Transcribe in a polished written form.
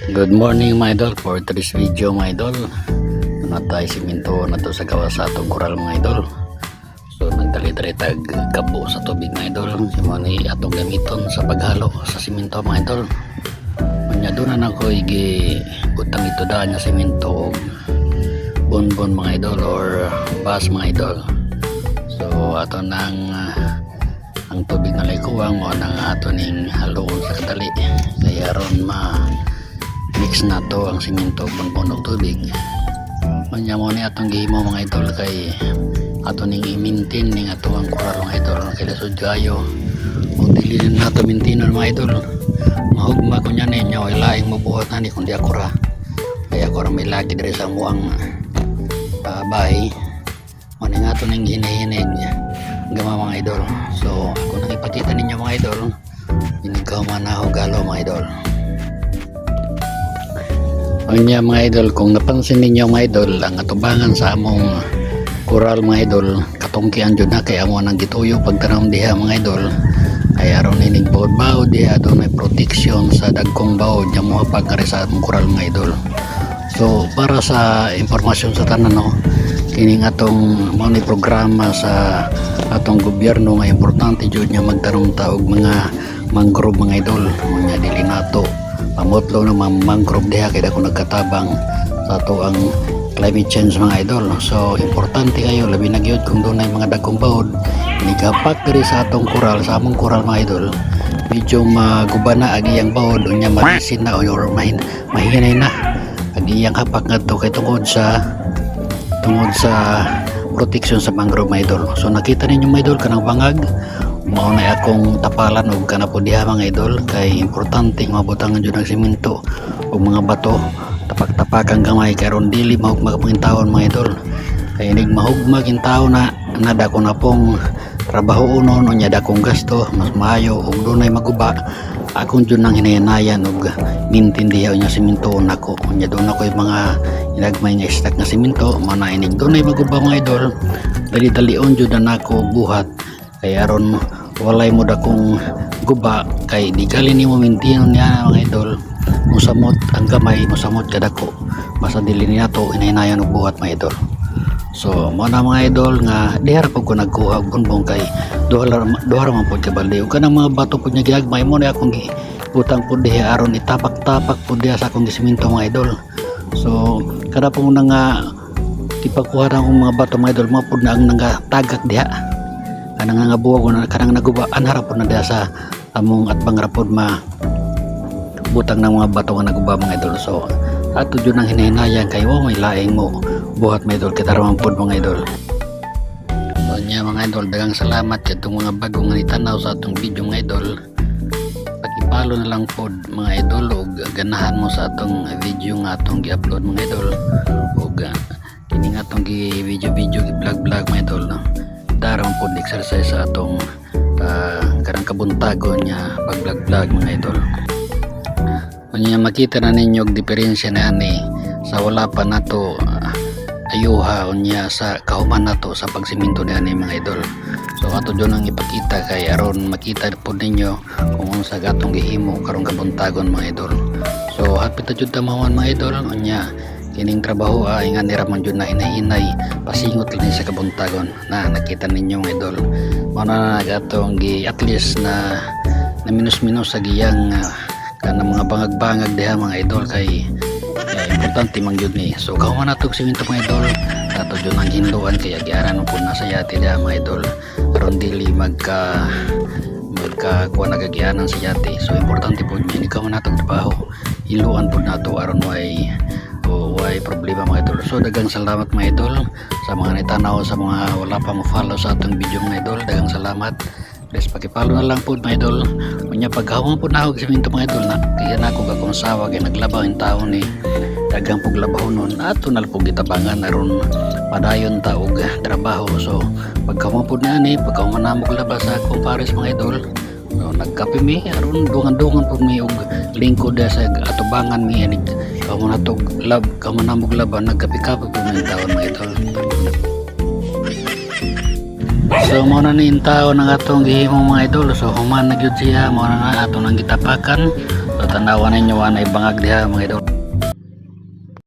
Good morning, mga idol, for today's video, mga idol. Na tayo siminto na to sa gawas sa atong koral, mga idol. So nagdali-dali tag kabo sa tubig, mga idol. Si mo ni atong gamiton sa paghalo sa siminto, mga idol. Unya doon na nako igi butang ito daan nga siminto og bonbon, mga idol, or bus, mga idol. So ato nang ang tubig na likuwang mo nang ato ning haluon sa kadali kaya aron ma mix na to ang simento, bonbon og tubig. Unya mo ni atong gihimo, mga idol, kay ato ning i-maintain ning ato ang koral, mga idol, kay lisod kayo kung dili na nato maintain, mga idol. Mahugma ko niya ninyo ay laing mabuhat na ni kundi ako ra, kaya ako ra may lagi diri sa amuang bahay. Mo ni nga ato ning hinihinig gama, mga idol. So ako nang ipakita ninyo, mga idol, ikaw man ako galo, mga idol. Unya, mga idol, kung napansin ninyo, mga idol, ang atubangan sa among koral, mga idol, katungkian jud na kay amo nang gituyo pagtanom diha, mga idol. Ay aron inig baod-baod diha, doon may protection sa dagkong baod nya mohapak kari sa among koral, mga idol. So para sa impormasyon sa tanan, no, kining atong mao ni programa sa atong gobyerno nga importante jud nga magtanom ta og mga mangrove, mga idol. Unya dili nato pamutlo ng mga mangrove diha kay dako nagkatabang sa ato ang climate change, mga idol. So importante kayo, labi na gyud kung dunay mga dagkong baod nigapak diri sa atong koral, sa among koral, mga idol, medyo maguba na ang iyang baod. Unya malisin na or mahinay na ang iyang hapak ngadto kay tungod sa protection sa mangrove, mga idol. So nakita ninyo, mga idol, kanang bangag mao na akong tapalan og kana po diha, mga idol, kay importante nga mabutangan jud ang simento ug mga bato, tapak-tapakan gamay kay aron dili mahugmag ang taon, mga idol. Kay inig mahugmag ang tao na nada ko na pong trabaho unon, unya dakong gasto. Mas maayo og dunay maguba, akong jud nang hinayanayan og mintindiha unya simento nako. Unya doon ako yung mga inagmay nga stock nga simento mao na inig dunay maguba, mga idol, dali-dalion jud na nako buhat kay aron walay mo dakong guba, kay di gali nimo mintinon niya, mga idol, musamot ang gamay, musamot kadako basta dili niya to hinaynayan og buhat, mga idol. So mo na, mga idol, nga diha ra pud ko nagkuha og bonbon kay duha ra man pud ka balde ug kanang mga bato pud nga gihagmay mo na akong gibutang pud diha aron itapak-tapak pud diha sa akong gisiminto, mga idol. So kada po na nga ipagkuha na akong mga bato, mga idol, mo pud na ang nagatagak diha kanang nga buwag na kanang naguba anhara pud na diha sa among atbang ra pud ma butang ng mga bato nga naguba, mga idol. So ato jud ang hinahinayan kay wa may laing mo buhat, mga idol, kita ra man pud, mga idol. So nya, mga idol, daghang salamat kadtong mga bago nga nitanaw sa atong video, mga idol. Paki-follow na lang pod, mga idol, ug ganahan mo sa atong video nga atong gi-upload, mga idol, ug kini nga atong gi video video, gi vlog vlog, mga idol, no? Dara man pod exercise sa atong karang kabuntagon niya pag vlog vlog, mga idol. Unya makita na ninyo og diferensya na ani sa wala pa nato ayuha unya sa kahuman nato sa pagsiminto niya ni, mga idol. So ato jud ang ipakita kay aron makita pod ninyo kung unsa gatong gihimo karong kabuntagon, mga idol. So hapit na jud ta mahuman, mga idol. Unya kining trabaho ay nga nira man jud na hinay-hinay, pasingot lang sa kabuntagon na nakita ninyo, mga idol. Mao na gatong gi at least na na minus-minus sa giyang kanang mga bangag-bangag diha, mga idol, kay importante man gyud ni. So kahuman nato og siminto, mga idol, ato jud ang hinduan kay agianan mo pud na sa yate diha, mga idol, aron dili magka magka kuha nagagianan sa yate. So importante pud ni ikaw man natong trabaho, hiluan pud nato aron way o way problema, mga idol. So daghang salamat, mga idol, sa mga nitanaw, sa mga wala pa mo follow sa atong video, mga idol, daghang salamat. Please paki-follow na lang po, mga idol. Unya paghawan po na og siminto, mga idol, na kaya na ako akong sawa kay naglabaw yung tao ni daghang pug labaw nun, ato na po gitabangan aron padayon ta og trabaho. So pagkahuman po na ni, pagkahuman na mo labas sa akong pares, mga idol, so, nagkape mi aron dungan-dungan po mi og lingkod sa atubangan mi anig kahuman na lab kahuman na mo laban, nagkape-kape po mi taon, mga idol. So mao na ni tao ng atong gihimo, mga idol. So human na gyud siya, mao na na ato nang gitapakan. So tanawa ninyo, anay bangag diha, mga idol.